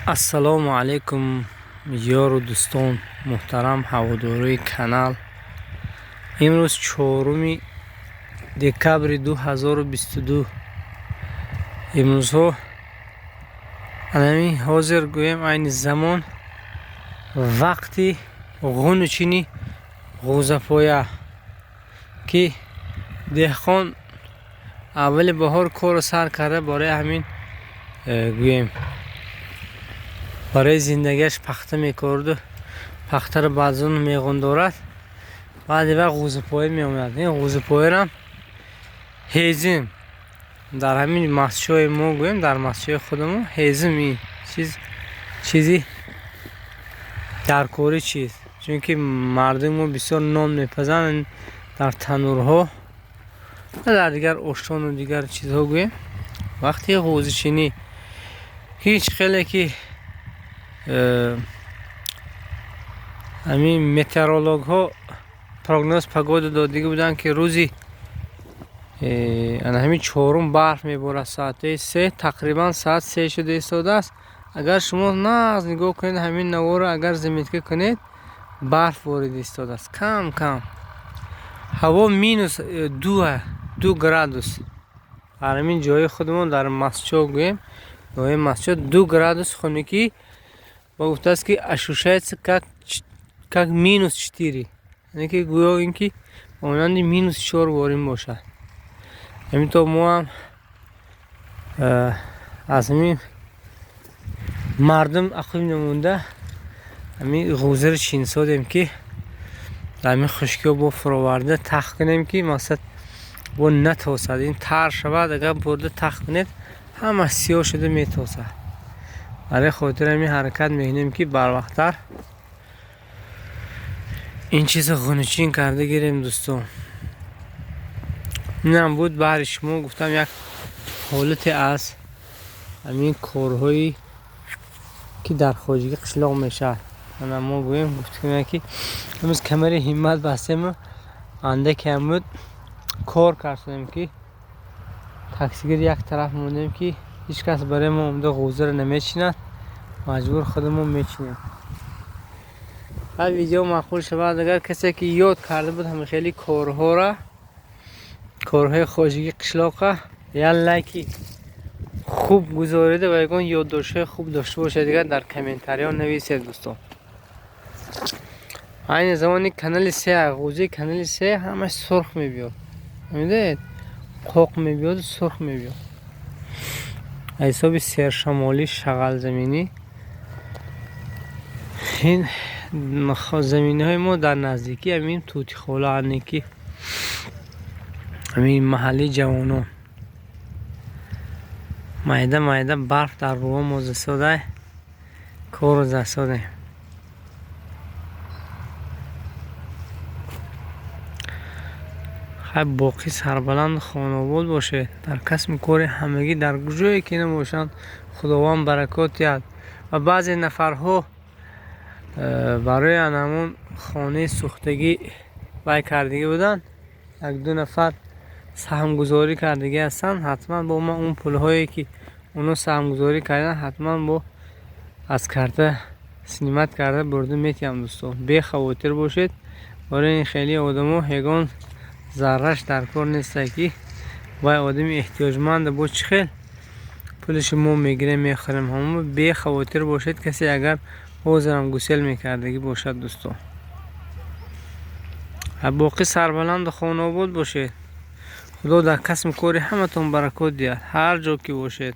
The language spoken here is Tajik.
Ассалому алайкум, ёру дӯстон, муҳтарам ҳаводорои канал. Имрӯз 4 декабри 2022. Имрӯзҳо анами ҳозир гӯем, айни замон вақти ғуну чини ғӯзапоя, ки деҳқон аввали баҳор корро сар карда, барои ҳамин гӯем, барои зиндагиаш пахта мекорду, пахтаро баъзон меғундорад, баъди вақт ғӯзапоя меомад. Ин ғӯзапоярам ҳезим дар ҳамин Мастчои мо, гӯем, дар Мастчои худамо ҳезим, ин чиз чизи даркорӣ чиз, чунки мардуми мо бисёр нон мепазанд дар танӯрҳо ва дар дигар оштону дигар чизҳо. Гӯем, вақти ғӯзачинӣ ҳеҷ хеле ки ҳамин метеорологҳо прогноз погода додагӣ буданд, ки рӯзи ана ҳамин чорум барф меборад соатҳои 3, тақрибан соат 3 шуда истодааст. Агар шумо нағз нигоҳ кунед ҳамин наворо, агар заметка кунед, барф борида истодааст кам кам. Ҳаво минус 2 градус. Дар ҳамин ҷои худамон, дар Мастчо, гӯем, ноҳияи Мастчо, 2 градус хунукӣ ва гуфтааст, ки ощущается как -4, яъне ки гӯё ин ки ба монанди -4 ворин бошад. Ҳамин то мо ҳам аз ҳамин мардум ақиб намонда, ҳамин ғӯзаро чинсодем, ки дар ҳамин хушкиҳо бо фуроварда тах кунем, ки мақсад бо натосад, ин тар шавад. Агар бурда тах кунед, ҳама сиёҳ шуда метосад. Барои хотири ҳамин ҳаракат мекунем, ки барвақттар ин чизро ғуничин карда гирем. Дӯстон, инам буд баҳри шумо, гуфтам, як ҳолате аз ҳамин корҳое ки дар хоҷагӣ қишлоқ мешавад. Ана мо гӯем, гуфтем, ки имрӯз камари ҳиммат бастему андаке ҳамуд кор кардем, ки таксигир як тараф мондем, ки ҳеҷ кас барои мо омада ғӯзаро намечинад, маҷбур худамон мечинем. Ҳар видео маъқул шавад, агар касе ки ёд карда буд ҳама хели корҳоро, корҳои хоҷагии қишлоқа, як лайки хуб гузорида ва ягон ёддоштҳои хуб дошта бошед, дигар дар комментариҳо нависед. Дӯстон, айни замони канали се, ғӯзаи канали се ҳамаш сурх мебиёд, фаҳмидаед? Қоқ мебиёду сурх мебиёд аз ҳисоби сершамолӣ, шағалзаминӣ. Ин заминаҳои мо дар наздикии ҳамин Тӯтихола, ки ҳамин маҳаллии ҷавонон. Майда майда барф дар рӯҳо мо засодай, корро засодем. Хай, боқӣ сарбаланду хонобод бошед. Дар касбу кори ҳамагӣ, дар ҷое ки набошанд, Худованд баракот диҳад. Ва баъзе нафарҳо барои ҳамон хонаи сӯхтагӣ вай кардагӣ буданд, як ду нафар саҳмгузорӣ кардагӣ ҳастанд. Ҳатман бо ман он пулҳое ки оно саҳмгузорӣ карданд, ҳатман бо аз карта снимать карда бурда метиҳам. Дӯстон, бехавотир бошед. Барои ин хеле одамо ягон зарраш дар кор нестад, ки вай одами эҳтиёҷманда, бо чӣ хел пулаши мо мегирем, мехӯрем. Ҳамон бехавотир бошед, касе агар ҳозирам гусел мекардагӣ бошад. Дӯстон, боқӣ сарбаланду хонобод бошед. Худо дар касбу кори ҳаматон баракот диҳад, ҳар ҷо ки бошед.